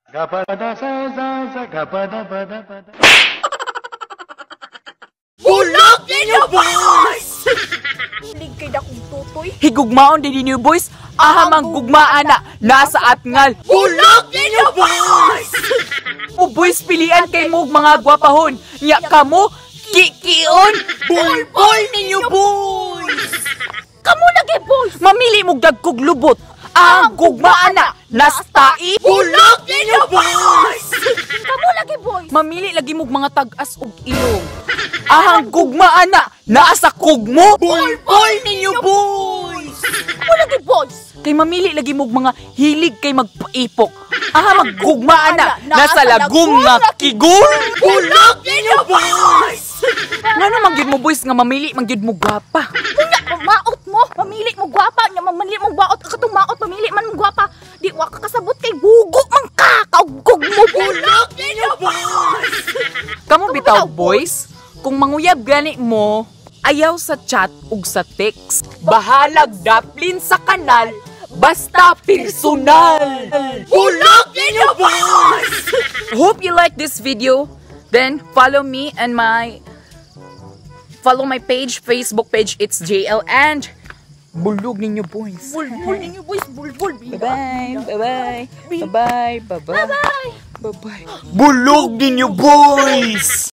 Gapada sa sa sa gapada pada pada. Bulog ninyo, boys! Lig kay dakong tutoy. Higugmaon din ninyo, boys. Ahamang gugmaan na nasa atngal. Bulog ninyo, boys! Mo, boys, pilian kay mo og mga gwapahon. Nya kamo kikion. Bulbul ninyo, boys! Kamo lagi, boys! Mamili mo dagkog lubot. Ang gugmaan na nastai. Bulog ninyo, boys! Kamo lagi, boys! Mamili lagi mo mga tag-as og ilong. Ahang gugmaan na naa sa kugmo. Bulbul ninyo, boys! Kamo lagi, boys! Kay mamili lagi mo mga hilig kay magpaipok. Aha maggugmaan na nasa lagom nga kigul. Bulog ninyo, boys! Ngano man gyud mo, boys, nga mamili man gyud mo gwapa? Unya, maot mo! Mamili mo gwapa! Nya, mamili mo maot! Katong maot, mamili man mo gwapa! Di wa ka kasabot kay bugo man ka! Kaugkog mo! Bulog ninyo, boys! Kamo bitaw, boys, kung manguyab gani mo, ayaw sa chat ug sa text. Bahalag daplin sa kanal, basta personal. Bulog ninyo, boys! Hope you like this video. Then follow me and my follow my page, Facebook page. It's JL and bulog ninyo, boys. Bulbul ninyo, boys! Bulbul! Bye-bye. Bye-bye. Bye-bye. Bye-bye. Bye! Bye-bye. Bulog ninyo, boys!